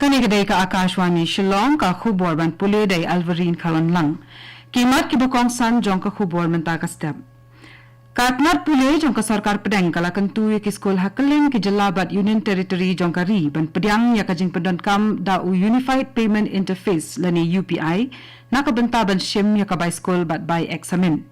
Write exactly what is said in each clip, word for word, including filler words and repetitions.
Kane ka dei ka Akashvani Shillong, ka khubor ban pule da i Alvarine Khalonlang. Ki mat kiba kongsan jong ka khubor mynta ka step. Ka tnat pule jong ka sorkar pdeng ka la kyntu ïa ki skul ha kylleng ki jylla bad Union Territory jong ka ri ban pdiang ïa ka jingpyndonkam da u Unified Payment Interface lane U P I, na ka bynta ban shim ïa ka bai skul bad bai eksamin.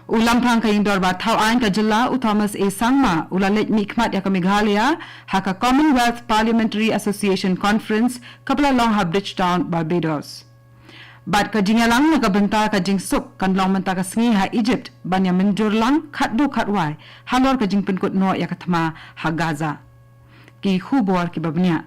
U Lamphang ka Ïingdorbar Thawaiñ ka jylla, u Thomas A Sangma, u la leit mihkhmat ïa ka Meghalaya ha ka Commonwealth Parliamentary Association Conference kaba la long ha Bridgetown, Barbados. Bad ka jingïalang na ka bynta ka jingsuk kan long mynta ka sngi ha Egypt ban ïa mynjur lang khatduh khatwai halor ka jingpynkut noh ïa ka thma ha Gaza. Ki khubor kiba bniah.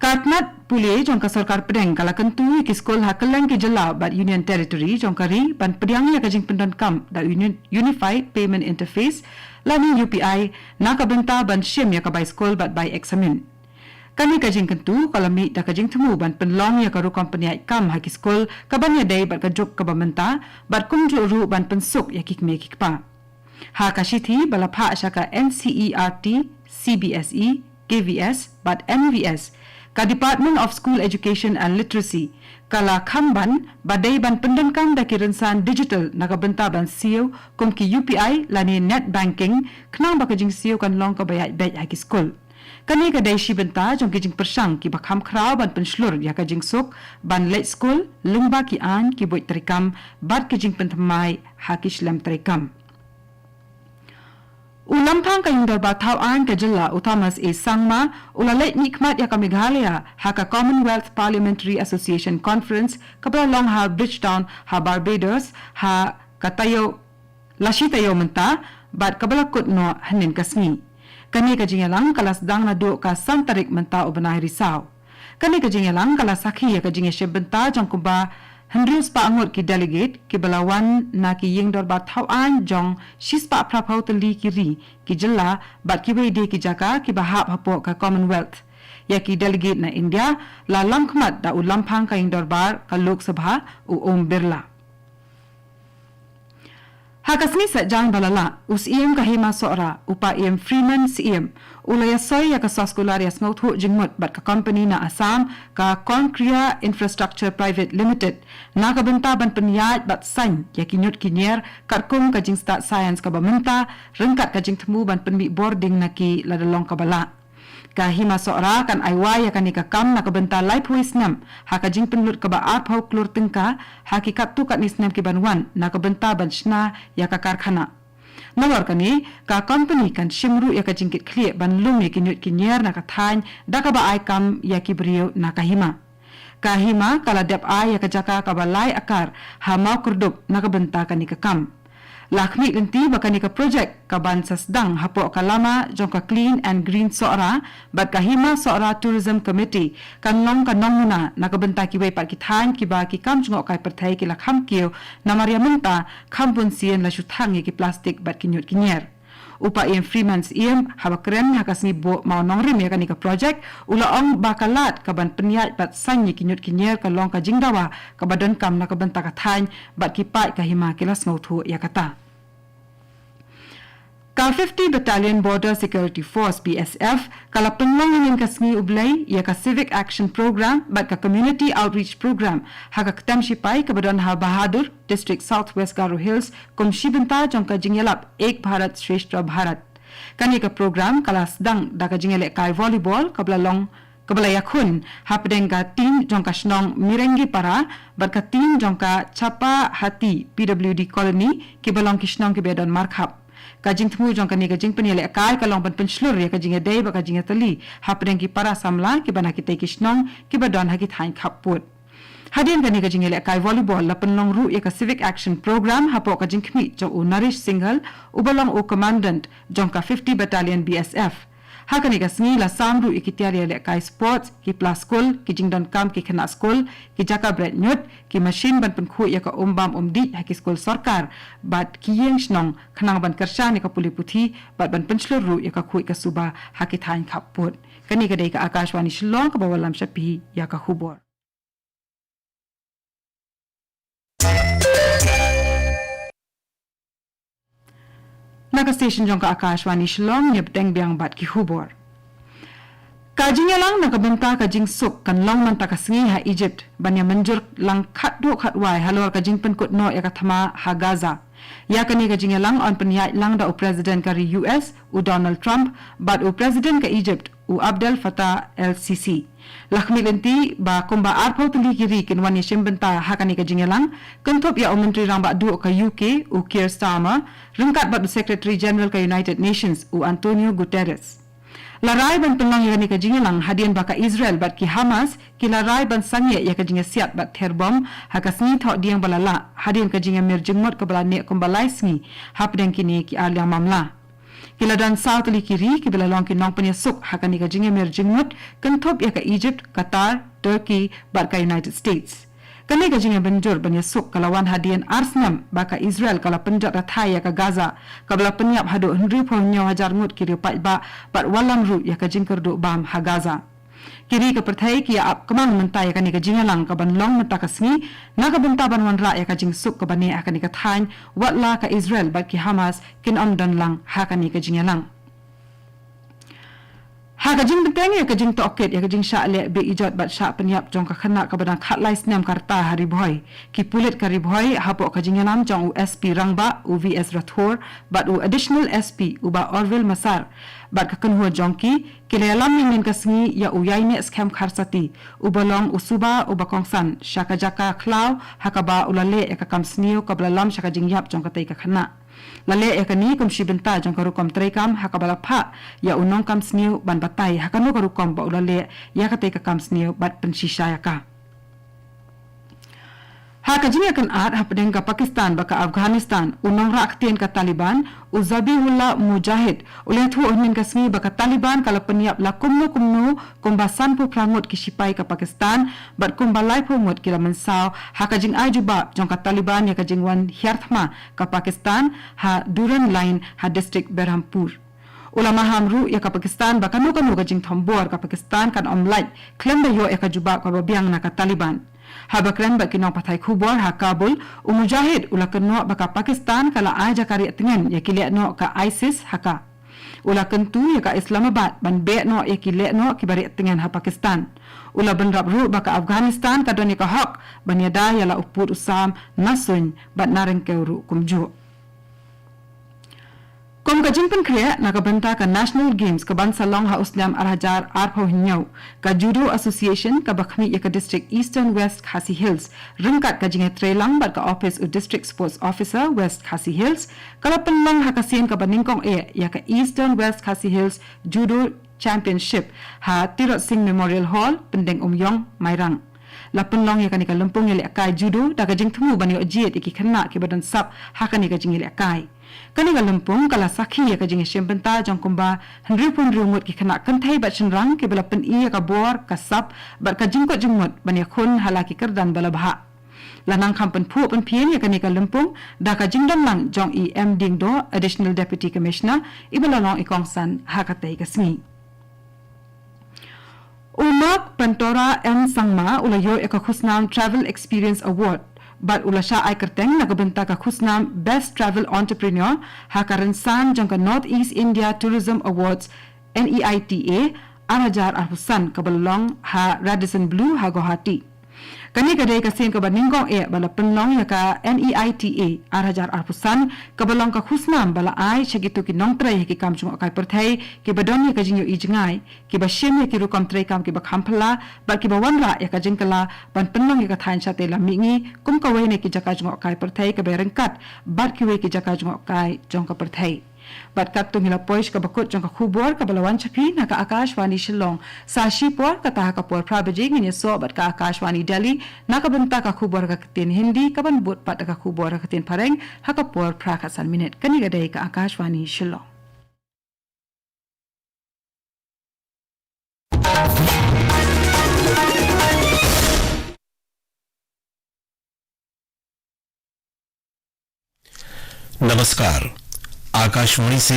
Ka tnat pule jong ka sorkar pdeng ka la kyntu ïa ki skul ha kylleng ki jylla bad Union Territory jong ka ri ban pdiang ïa ka jingpyndonkam da Union, Unified Payment Interface lane U P I, na ka bynta ban shim ïa ka bai skul bad bai eksamin. Kane ka jingkyntu ka la mih da ka jingthmu ban pynlong ïa ka rukom pynïaid kam ha ki skul kaban ïadei bad ka juk kaba mynta, bad kumjuh ruh ban pynsuk ïa ki kmie ki kpa. Ha ka shithi ba la phah sha ka N C E R T, C B S E, K V S bad M V S, ka Department of School Education and Literacy ka la kham ban ba dei ban pyndonkam da ki rynsan digital na ka bynta ban siew kum ki U P I lane net banking, khnang ba ka jingsiew kan long kaba ïaid beit ha ki skul. Kane ka dei shi bynta jong ki jingpyrshang kiba kham khraw ban pynshlur ïa ka jingsuk ban leit skul lyngba ki aiñ, ki buit treikam bad ki jingpynthymmai ha ki shlem treikam. U Lamphang ka Ïingdorbar Thawaiñ ka jylla, u Thomas A Sangma, u la leit mihkhmat ïa ka Meghalaya ha ka Commonwealth Parliamentary Association Conference kaba la long ha Bridgetown ha Barbados ha ka taïew, la shi taïew mynta, bad kaba la kut noh hynnin ka sngi. Kane ka jingïalang ka la sdang naduh ka san tarik mynta u bnai Risaw. Kane ka jingïalang ka la sakhi ïa ka jingïashim bynta jong kumba hynriew spah ngut ki delegate kiba la wan na ki ïingdorbar thawaiñ jong shi spah phra phew tylli ki ri, ki jylla bad kiwei de ki jaka kiba hap hapoh ka Commonwealth. Ïa ki delegate na India la lamkhmat da u Lamphang ka Ïingdorbar ka Lok Sabha, u Om Birla. Ha ka sngi Saitjaiñ ba la lah, u Syiem ka Hima Sohra, u Paiem Freeman Syiem, u la ïasoi ïa ka soskular ïasngewthuh jingmut bad ka kompani na Assam, ka Concrea Infrastructure Private Limited, na ka bynta ban pynïaid bad saiñ ïa ki ñiut ki ñier katkum ka jingstad science kaba mynta, ryngkat ka jingthmu ban pynmih bording na ki lada long kaba lah. Ka Hima Sohra kan ai wai ïa kane ka kam na ka bynta laiphew snem ha ka jingpynlut kaba arphew klur tyngka ha ki katto katne snem ki ban wan na ka bynta ban shna ïa ka karkhana. Nalor kane, ka kompani kan shim ruh ïa ka jingkitkhlieh ban lum ïa ki ñiut ki ñier na ka thaiñ da kaba ai kam ïa ki briew na ka hima. Ka hima ka la dep ai ïa ka jaka kaba lai akar ha Mawkyrdup na ka bynta kane ka kam. La khmih lynti ba kane ka projek ka ban sa sdang hapoh ka lama jong ka Clean and Green Sohra bad ka Hima Sohra Tourism Committee kan long ka nongmuna na ka bynta kiwei pat ki thaiñ kiba ki kam jngohkai pyrthei ki la kham kiew, namar ïa mynta kham bun sien la shu thang ïa ki plastik bad ki ñiut ki ñier. U Paiem Freeman Syiem, haba kren ha ka sngi buh mawnongrim ïa kane ka projek, u la ong ba ka lad ka ban pynïaid bad saiñ ïa ki ñiut ki ñier ka long ka jingdawa kaba donkam na ka bynta ka thaiñ bad ki paid ka hima ki la sngewthuh ïa kata. Ka Fifty Battalion Border Security Force, B S F, ka la pynlong hynnin ka sngi U Blei ïa ka Civic Action Program bad ka Community Outreach Program ha ka ktem shipai kaba don ha Bahadur, District South West Garo Hills, kum shi bynta jong ka jingïalap Ek Bharat Shreshtha Bharat. Kane ka program ka la sdang da ka jingïalehkai volleyball kaba la long, kaba la ïakhun hapdeng ka team jong ka shnong Mirengipara bad ka team jong ka Chapahati P W D Colony, kiba long ki shnong kiba don markhap. Ka jingthmu jong kane ka jingpynïalehkai ka long ban pynshlur ïa ka jingïadei bad ka jingïatylli hapdeng ki para samla kiba na kitei ki shnong kiba don ha ki thaiñ khappud. Hadien kane ka jingïalehkai volleyball la pynlong ruh ïa ka Civic Action Program hapoh ka jingkhmih jong u Naresh Singhal, uba long u Commandant jong ka Fifty Battalion B S F. Ha kane ka sngi la sam ruh ïa ki tiar ïalehkai sports, ki pla skul, ki jingdonkam ki khynnah skul, ki jaka bret ñiut, ki mashin ban pynkhuid ïa ka um bam um dih ha ki skul sorkar bad ki ïing shnong, khnang ban kyrshan ïa ka pule puthi bad ban pynshlur ruh ïa ka khuid ka suba ha ki thaiñ khappud. Kane ka dei ka Akashvani Shillong kaba wallam sha phi ïa ka khubor. Na ka station jong ka Akashvani Shillong, ngi bteng biang bad ki khubor. Ka jingïalang na ka bynta ka jingsuk kan long mynta ka sngi ha Egypt, ban ïa mynjur lang khatduh khatwai halor ka jingpynkut noh ïa ka thma ha Gaza. Ïa kane ka jingïalang yn pynïaid lang da u President ka ri U S, u Donald Trump, bad u President ka Egypt, u Abdel Fattah el-Sisi. La khmih lynti ba kumba arphew tylli ki ri kin wan ïashim bynta ha kane ka jingïalang, kynthup ïa u Myntri Rangbah Duh ka U K, u Keir Starmer, ryngkat bad u Secretary General ka United Nations, u Antonio Guterres. La rai ban pynlong ïa kane ka jingïalang hadien ba ka Israel bad ki Hamas ki la rai ban sangeh ïa ka jingïasiat bad ther bom ha ka sngi Thohdieng ba la lah, hadien ka jingïamir jingmut kaba la neh kumba lai sngi hapdeng kine ki arliang mamla. Ki la don saw tylli ki ri kiba la long ki nongpynïasuk ha kane ka jingïamir jingmut, kynthup ïa ka Egypt, Qatar, Turkey bad ka United States. Kane ka jingïabynjur ban ïasuk ka la wan hadien ar snem ba ka Israel ka la pynjot rathai ïa ka Gaza, kaba la pynïap haduh hynriewphew hynñiew hajar ngut ki riew paidbah bad wallam ruh ïa ka jingkyrduh bam ha Gaza. Ki ri ka pyrthei ki ïa ap kmang mynta ïa kane ka jingïalang kaban long mynta ka sngi, na ka bynta ban wanrah ïa ka jingsuk kaba neh ha kane ka thaiñ, wat la ka Israel bad ki Hamas kin ym don lang ha kane ka jingïalang. Ha ka jingbteng ïa ka jingtohkit ïa ka jingshah leh beh ijot bad shah pynïap jong ka khynnah kaba dang khatlai snem ka rta ha Ri Bhoi, ki pulit ka Ri Bhoi hapoh ka jingïalam jong u S P Rangbah, u V S Rathore, bad u Additional S P, u Bah Orville Massar, bad ka kynhun jong ki, ki la ïalam mynhynnin ka sngi ïa u Ïainehskhem Kharsati, uba long u suba uba kongsan sha ka jaka khlaw ha kaba u la leh ïa ka kam sniew kaba la lam sha ka jingïap jong katei ka khynnah. La leh ïa kane kum shi bynta jong ka rukom treikam ha kaba la phah ïa u nongkam sniew ban batai ha kano ka rukom ba u la leh ïa katei ka kam sniew bad pynshisha ïa ka. Ha ka jingïakynad hapdeng ka Pakistan bad ka Afghanistan, u nongrah ktien ka Taliban, u Zabihullah Mujahid, u la ïathuh hynnin ka sngi ba ka Taliban ka la pynïap la kumno kumno kumba sanphew phra ngut ki shipai ka Pakistan bad kumba laiphew ngut ki la mynsaw ha ka jingai jubab jong ka Taliban ïa ka jingwan hiar thma ka Pakistan ha Durand Line ha district Berhampur. U la maham ruh ïa ka Pakistan ba kano kano ka jingthombor ka Pakistan kan ym lait khlem da ïoh ïa ka jubab kaba biang na ka Taliban. Haba kren bad ki nongpathai khubor ha Kabul, u Mujahid u la kynnoh ba ka Pakistan ka la ai jaka rieh tngen ïa ki lehnoh ka ISIS ha ka. U la kyntu ïa ka Islamabad ban beh noh ïa ki lehnoh kiba rieh tngen ha Pakistan. U la bynrap ruh ba ka Afghanistan ka don ïa ka hok ban ïada ïa la u pud u sam na suiñ bad na ryngkew ruh kumjuh. Kum ka jingpynkhreh na ka bynta ka National Games kaban sa long ha u snem ar hajar arphew hynñiew, ka Judo Association kaba khmih ïa ka district Eastern West Khasi Hills, ryngkat ka jingïatreilang bad ka ophis u District Sports Officer West Khasi Hills, ka la pynlong ha ka sien kaba nyngkong eh ïa ka Eastern West Khasi Hills Judo Championship ha Tirot Sing Memorial Hall, Pyndengumiong, Mairang. La pynlong ïa kane ka lympung ïalehkai judo da ka jingthmu ban ïoh jied ïa ki khynnah kiba don sap ha kane ka jingïalehkai. Kane ka lympung ka la sakhi ïa ka jingïashim bynta jong kumba hynriewphew hynriew ngut ki khynnah kynthei bad shynrang kiba la pyni ïa ka bor, ka sap bad ka jingkut jingmut ban ïakhun ha la ki kyrdan ba la bhah. La nang kham pynphuh pynphieng ïa kane ka lympung da ka jingdon lang jong i M Diengdoh, Additional Deputy Commissioner, iba la long i kongsan ha katei ka sngi. U Mark Pantora M Sangma u la ïoh ïa ka khusnam Travel Experience Award bad u la shah ai kyrteng na ka bynta ka khusnam Best Travel Entrepreneur ha ka rynsan jong ka North East India Tourism Awards, N E I T A, ar hajar arphew san kaba la long ha Radisson Blu ha Guwahati. Kane ka dei ka sien kaba nyngkong eh ba la pynlong ïa ka N E I T A ar hajar arphew san, kaba long ka khusnam ba la ai sha kito ki nongtrei ha ki kam jngohkai pyrthei kiba don ïa ka jingïohi jngai, kiba shim ïa ki rukom treikam kiba kham phylla bad kiba wanrah ïa ka jingkylla ban pynlong ïa ka thaiñ shatei lam mihngi kum kawei na ki jaka jngohkai pyrthei kaba ryngkat bad kiwei ki jaka jngohkai jong ka pyrthei. Bad katto ngi la poi sha kaba kut jong ka khubor kaba la wan sha phi na ka Akashvani Shillong. Sa shipor, kata ha ka por phra baje ngin ïasoh bad ka Akashvani Delhi na ka bynta ka khubor ha ka ktien Hindi, kaban bud pat da ka khubor ha ka ktien Phareng ha ka por phra khatsan minit. Kane ka dei ka Akashvani Shillong. नमस्कार। आकाशवाणी से